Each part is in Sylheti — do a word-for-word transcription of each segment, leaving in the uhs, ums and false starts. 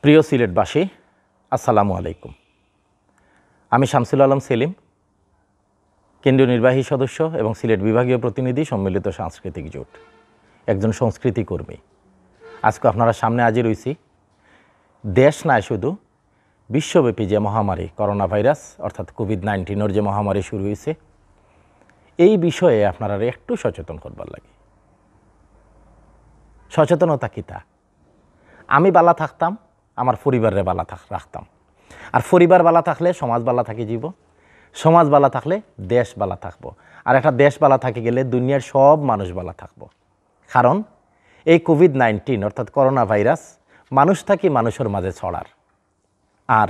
প্রিয় সিলেটবাসী, আসসালামু আলাইকুম। আমি শামসুল আলম সেলিম, কেন্দ্রীয় নির্বাহী সদস্য এবং সিলেট বিভাগীয় প্রতিনিধি, সম্মিলিত সাংস্কৃতিক জোট, একজন সংস্কৃতি কর্মী। আজকে আপনারা সামনে হাজির হইছি দেশ নায় শুধু, বিশ্বব্যাপী যে মহামারী করোনা ভাইরাস অর্থাৎ কোভিড নাইন্টিনের যে মহামারী শুরু হয়েছে, এই বিষয়ে আপনারা একটু সচেতন করবার লাগি। সচেতনতা কিতা? আমি বালা থাকতাম, আমার পরিবাররে বালা থাক রাখতাম। আর পরিবার বালা থাকলে সমাজ বালা থাকি যাব, সমাজ বালা থাকলে দেশ বালা থাকবো। আর একটা দেশ বালা থাকি গেলে দুনিয়ার সব মানুষ বালা থাকবো। কারণ এই কোভিড নাইন্টিন অর্থাৎ করোনা ভাইরাস মানুষ থাকি মানুষের মাঝে ছড়ার। আর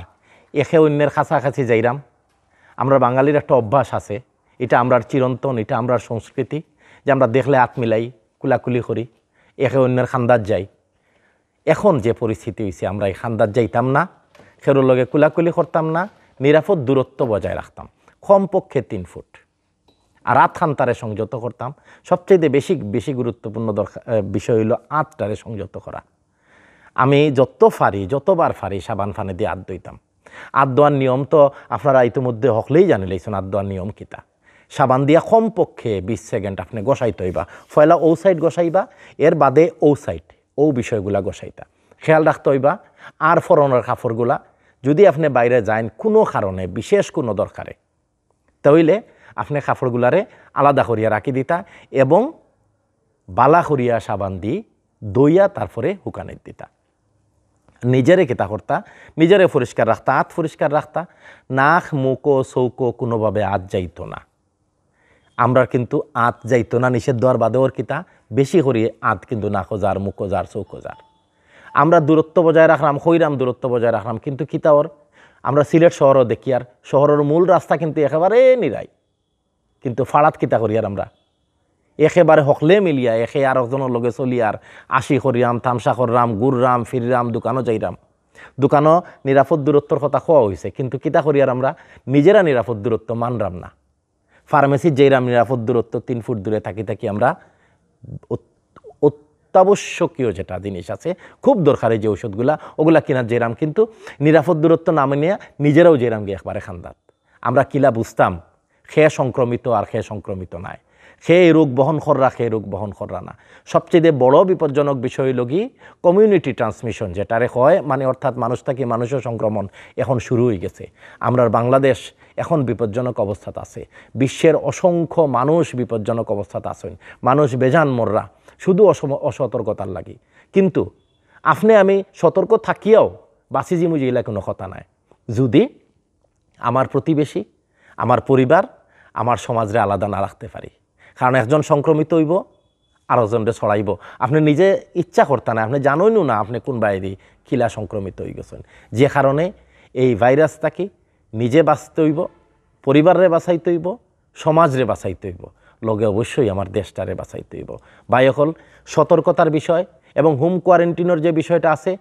একে অন্যের কাছাকাছি যাইরাম। আমরা বাঙালির একটা অভ্যাস আছে, এটা আমরার চিরন্তন, এটা আমরার সংস্কৃতি, যে আমরা দেখলে আত মিলাই, কুলাকুলি করি, একে অন্যের খান্দাত যাই। এখন যে পরিস্থিতি হইছে, আমরা এই খান্দাত যাইতাম না, কেউর লগে কুলাকুলি করতাম না, নিরাপদ দূরত্ব বজায় রাখতাম, কমপক্ষে তিন ফুট। আর আত খান্তারে সংযত করতাম। সবচেয়ে বেশি, বেশি গুরুত্বপূর্ণ দরকার, আহ, বিষয় হইল আতটারে সংযত করা। আমি যত পারি, যতবার পারি, সাবান পানি দিয়ে আত ধুইতাম। আত ধোয়ার নিয়ম তো আপনারা ইতিমধ্যে হকলেই জানিলাইছেন, আত ধোয়ার নিয়ম কিতা। সাবান দিয়া কমপক্ষে বিশ সেকেন্ড আপনি ঘষাইতে হইবা। পয়লা ও সাইড ঘষাইবা, এর বাদে ও সাইড, ও বিষয়গুলা ঘষাইতা। খেয়াল রাখতে হইবা, আর ফরনের কাপড়গুলা যদি আপনি বাইরে যাইন কোনো কারণে, বিশেষ কোনো দরকারে, তাইলে আপনি কাপড়গুলারে আলাদা করিয়া রাখি দিতা এবং বালা করিয়া সাবান দি ধইয়া তারপরে হুকানিত দিতা। নিজেরে কিতা করতা? নিজেরে পরিষ্কার রাখতা, আত পরিষ্কার রাখতা, নাক, মুখো, চৌকো কোনোভাবে আত যাইতো না। আমরার কিন্তু আত যাইতো না, নিষেধ দেওয়ার বাদেও আর কিতা, বেশি করি আত কিন্তু নাকো যার, মুখো যার, চৌকো যার। আমরা দূরত্ব বজায় রাখলাম, কইরাম দূরত্ব বজায় রাখলাম, কিন্তু কিতা ওর? আমরা সিলেট শহরও দেখি, আর শহরের মূল রাস্তা কিন্তু একেবারে নিরাই, কিন্তু ফাড়াত কিতা করি আর আমরা? একেবারে হকলে মিলিয়া একে আর একজনের লগে চলি আর আসি করিয়াম, তামশা কররাম, ঘুররাম, ফিররাম, দোকানও যাইরাম। দোকানও নিরাপদ দূরত্বর কথা কওয়া হইছে, কিন্তু কিতা করি আর আমরা নিজেরা নিরাপদ দূরত্ব মানরাম না। ফার্মেসিত যাইরাম নিরাপদ দূরত্ব তিন ফুট দূরে থাকি থাকি আমরা অত-, অত্যাবশ্যকীয় যেটা জিনিস আছে, খুব দরকারি যে ঔষধগুলা, ওগুলা কিনাত যাইরাম, কিন্তু নিরাপদ দূরত্ব না মানিয়া নিজেরাও যাইরাম গিয়া একবারে খান্দাত। আমরা কিলা বুঝতাম কে সংক্রমিত আর কে সংক্রমিত নায়, কে এই রোগ বহন কররা, কে রোগ বহন কররা না। সবচেয়ে বড় বিপজ্জনক বিষয় হইল কি, কমিউনিটি ট্রান্সমিশন যেটারে হয়, মানে অর্থাৎ মানুষ থাকি মানুষের সংক্রমণ এখন শুরু হয়ে গেছে। আমরার বাংলাদেশ এখন বিপজ্জনক অবস্থাত আছে, বিশ্বের অসংখ্য মানুষ বিপজ্জনক অবস্থাত আছেন, মানুষ বেজান মররা শুধু অসম-, অসতর্কতার লাগি। কিন্তু আপনি আমি সতর্ক থাকিয়াও বাঁচি যিমু, যেগুলা কোনো কথা নাই। যদি আমার প্রতিবেশী, আমার পরিবার, আমার সমাজরে আলাদা না রাখতে পারি, কারণ একজন সংক্রমিত হইব, আরো জনরে ছড়াইব। আপনি নিজে ইচ্ছা করতা না, আপনি জানইনও না আপনি কোন বাইরে কিলা সংক্রমিত হয়ে গেছেন। যে কারণে এই ভাইরাস থাকি নিজে বাঁচতে হইব, পরিবাররে বাঁচাইতে হইব, সমাজরে বাঁচাইতে হইব, লগে অবশ্যই আমার দেশটারে বাঁচাইতে হইব। ভাই অকল, সতর্কতার বিষয় এবং হোম কোয়ারেন্টিনের যে বিষয়টা আছে,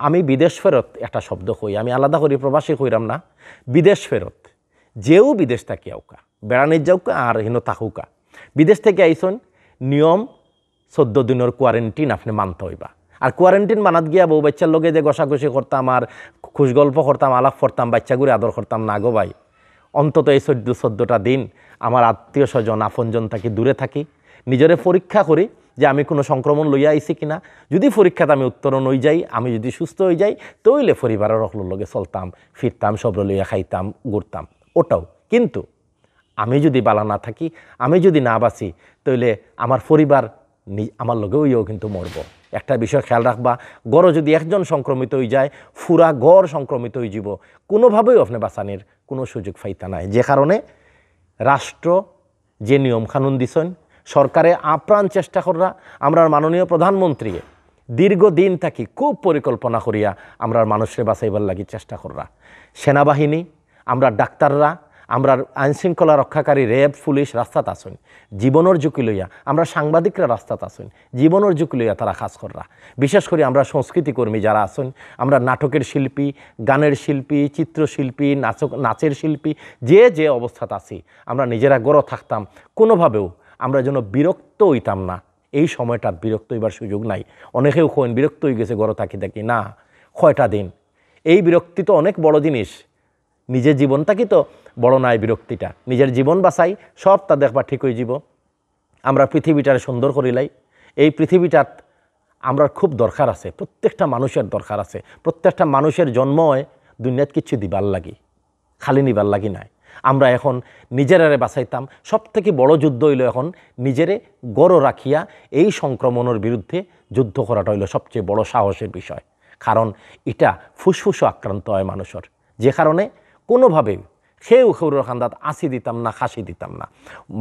আমি বিদেশ ফেরত একটা শব্দ কই, আমি আলাদা করি প্রবাসী কইরাম না, বিদেশ ফেরত, যেও বিদেশ থাকি আউকা, বেড়ানিত যাউকা আর হিনো থাকুকা, বিদেশ থেকে আইসন, নিয়ম চোদ্দ দিনের কোয়ারেন্টিন আপনি মানতে হইবা। আর কোয়ারেন্টিন মানাত গিয়া বউ বাচ্চার লগে যে ঘষাঘষি করতাম আর খুশ গল্প করতাম, আলাপ করতাম, বাচ্চাগুরে আদর করতাম না গো ভাই। অন্তত এই চোদ্দ, চোদ্দটা দিন আমার আত্মীয় স্বজন, আপনজন থাকি দূরে থাকি, নিজরে পরীক্ষা করি যে আমি কোনো সংক্রমণ লইয়া আইছি কিনা। যদি পরীক্ষাত আমি উত্তরণ হই যাই, আমি যদি সুস্থ হই যাই, তইলে পরিবারের হকলর লগে চলতাম, ফিরতাম, সবরে লইয়া খাইতাম, ঘুরতাম, ওটাও। কিন্তু আমি যদি বালা না থাকি, আমি যদি না বাঁচি, তাইলে আমার পরিবার নি-, আমার লগে অইয়াও কিন্তু মরব। একটা বিষয় খেয়াল রাখবা, ঘরো যদি একজন সংক্রমিত হয়ে যায়, পুরা ঘর সংক্রমিত হয়ে যাব, কোনোভাবেই আপনি বাঁচানির কোনো সুযোগ পাইতা নাই। যে কারণে রাষ্ট্র যে নিয়ম কানুন দিছেন, সরকারে আপ্রাণ চেষ্টা কররা, আমরার মাননীয় প্রধানমন্ত্রী দীর্ঘদিন থাকি খুব পরিকল্পনা করিয়া আমরার মানুষরে বাঁচাইবার লাগি চেষ্টা কররা। সেনাবাহিনী, আমরা ডাক্তাররা, আমরা আইন শৃঙ্খলা রক্ষাকারী র‍্যাব, পুলিশ রাস্তাত আছইন, জীবনের ঝুঁকি লইয়া। আমরা সাংবাদিকরা রাস্তাত আছইন, জীবনের ঝুঁকি লইয়া তারা কাজ কররা। বিশেষ করে আমরা সংস্কৃতি কর্মী যারা আছইন, আমরা নাটকের শিল্পী, গানের শিল্পী, চিত্রশিল্পী, নাচক, নাচের শিল্পী, যে যে অবস্থাত আছি, আমরা নিজেরা ঘরো থাকতাম, কোনোভাবেও আমরা যেন বিরক্ত হইতাম না। এই সময়টা বিরক্ত হইবার সুযোগ নাই। অনেকেও কইন বিরক্ত হয়ে গেছে ঘরো থাকি থাকি, না, কয়টা দিন এই বিরক্তি তো অনেক বড় জিনিস। নিজের জীবনটা কি তো বড় নায় বিরক্তিটা? নিজের জীবন বাঁচাই, সবটা দেখবা ঠিক অইযিবো। আমরা পৃথিবীটারে সুন্দর করিলাই। এই পৃথিবীটাত আমরার খুব দরকার আছে, প্রত্যেকটা মানুষের দরকার আছে। প্রত্যেকটা মানুষের জন্ম অয় দুনিয়াত কিচ্ছু দিবার লাগি, খালি নিবার লাগি নায়। আমরা এখন নিজেরারে বাঁচাইতাম। সব থাকি বড় যুদ্ধ অইলো এখন নিজেরে ঘরো রাখিয়া এই সংক্রমণের বিরুদ্ধে যুদ্ধ করাটা অইলো সবচেয়ে বড় সাহসের বিষয়। কারণ ইটা ফুসফুসো আক্রান্ত অয় মানুষর, যে কারণে কোনোভাবেই কেউ কেউর কান্দাত আছি দিতাম না, কাশি দিতাম না।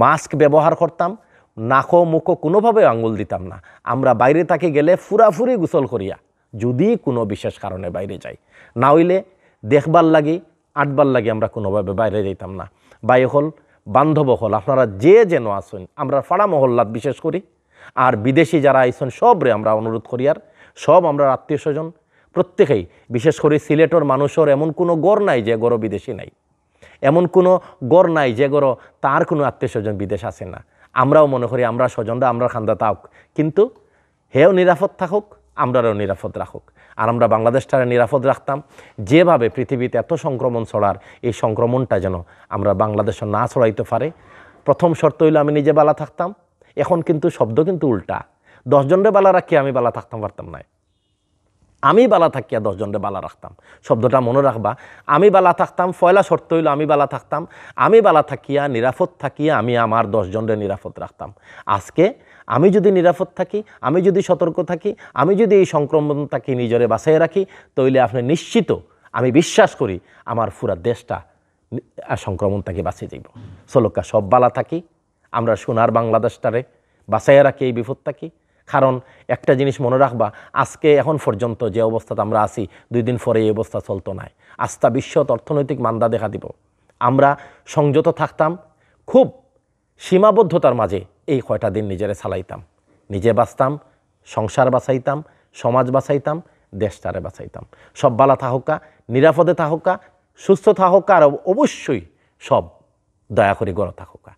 মাস্ক ব্যবহার করতাম, নাকো মুখো কোনোভাবেও আঙ্গুল দিতাম না। আমরা বাইরে থাকি গেলে ফুরাফুরি গোসল করিয়া, যদি কোনো বিশেষ কারণে বাইরে যাই, না অইলে দেখবার লাগি, আটবার লাগি আমরা কোনোভাবে বাইরে যাইতাম না। ভাই অকল, বান্ধব অকল, আপনারা যে যেন আছইন, আমরা পাড়া মহল্লাত বিশেষ করি, আর বিদেশি যারা আইছইন সবরে আমরা অনুরোধ করিয়ার, সব আমরার আত্মীয় স্বজন, প্রত্যেকেই, বিশেষ করি সিলেটর মানুষর এমন কোনো ঘর নাই যে ঘরো বিদেশি নাই, এমন কোনো ঘর নাই যে ঘরো তার কোনো আত্মীয় স্বজন বিদেশ আছে না। আমরাও মনে করি আমরার স্বজনরা আমরার কান্দাত আউক, কিন্তু হেও নিরাপদ থাকুক, আমরারেও নিরাপদ রাখুক। আর আমরা বাংলাদেশটারে নিরাপদ রাখতাম, যেভাবে পৃথিবীত এত সংক্রমণ ছড়ার, এই সংক্রমণটা যেন আমরা বাংলাদেশো না ছড়াইতে পারে। প্রথম শর্ত অইলো আমি নিজে বালা থাকতাম। এখন কিন্তু শব্দ কিন্তু উল্টা, দশ জনরে বালা রাখিয়া আমি বালা থাকতাম পারতাম নায়। আমি বালা থাকিয়া দশ জনরে বালা রাখতাম, শব্দটা মনো রাখবা। আমি বালা থাকতাম, পয়লা শর্ত অইলো আমি বালা থাকতাম। আমি বালা থাকিয়া, নিরাপদ থাকিয়া আমি আমার দশ জনরে নিরাপদ রাখতাম। আজকে আমি যদি নিরাপদ থাকি, আমি যদি সতর্ক থাকি, আমি যদি এই সংক্রমণ থাকি নিজরে বাঁচাইয়া রাখি, তাইলে আপনে নিশ্চিত, আমি বিশ্বাস করি, আমার পুরা দেশটা নি-, আ, সংক্রমণ থাকি বাঁচি যাইবো। চলউক্কা সব বালা থাকি, আমরা সোনার বাংলাদেশটারে বাঁচাইয়া রাখি এই বিপদ থাকি। কারণ একটা জিনিস মনো রাখবা, আজকে এখন পর্যন্ত যে অবস্থাত আমরা আছি, দুই দিন পরে এই অবস্থা চলতো নায়। আস্তা বিশ্বত অর্থনৈতিক মান্দা দেখা দিবো। আমরা সংযত থাকতাম, খুব সীমাবদ্ধতার মাঝে এই কয়টা দিন নিজেরে চালাইতাম, নিজে বাঁচতাম, সংসার বাঁচাইতাম, সমাজ বাঁচাইতাম, দেশটারে বাঁচাইতাম। সব বালা থাকউক্কা, নিরাপদে থাকউক্কা, সুস্থ থাকউক্কা, আর অবশ্যই সব দয়া করি ঘরো থাকউক্কা।